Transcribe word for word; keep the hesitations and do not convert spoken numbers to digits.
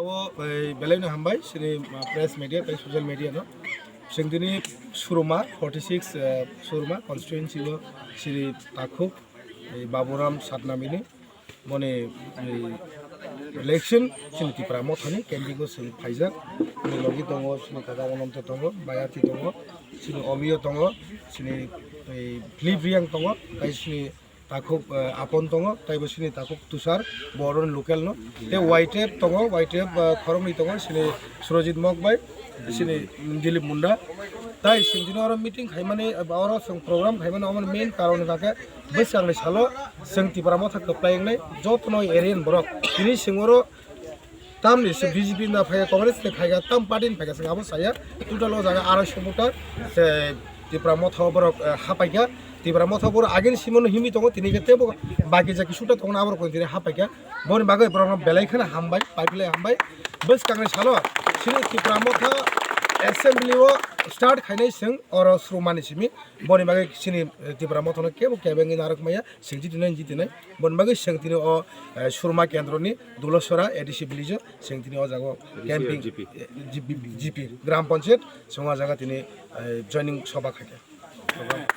O, eh, belai no hambai, sini, ah, press media, tei social media no. Sengdini Suruma, forty six, eh, Suruma constituency o, sini Takhuk, eh, Baburam Satnamini, boni, eh, election, sini Tipra Mothani, campaign o sini phaijak. Bini logi tongo, sini kaka Ononto tongo, Bayati tongo, sini Omio tongo, sini, eh, Philip Riang tongo, tei sini Takhuk, eh, Apon tongo, taibo sini Takhuk Tushar, bo oroni local no. Tei Y T F tongo, Y T F, eh, khoroknwi tongo, sini Surojit Mokbai, sini Dilip Munda. Tai sini oro meeting khaimani, eh, oro chwng program khaimani, omo main karon hwnkha khe bwskangni salo chwng Tipra Motha kwplai wngnai, jotono area ni borok. Tini chwng oro Tamni se B J P na phaiya, Congress ni phaiya, tam party ni phaiya, se abo saya. Total o jaga arai so voter, se Tipra Motha o borok, eh, hapaikha. Tipra Motha borok agini simono himi tongo, tini khe tebo baki jaki suta tongo, aborok tini hapaikha. Boni bagwi borok no belai kheno hambai, paipilai hambai. Bwskangni salo, sini Tipra Motha assembly o start khainai chwng oro Surumani simi. Boni bagwi sini, eh, Tipra Motha no kebo kebengwi narwk maya, chwng jitinai jitinai. Boni bagwi chwng tini o, eh, Suruma kendroni Dulosora A D C village o chwng tini o jaga o camping, G P. Eh, G P, G P, Gram Panchayat, chwng o jaga tini, eh, joining sabha khaikha.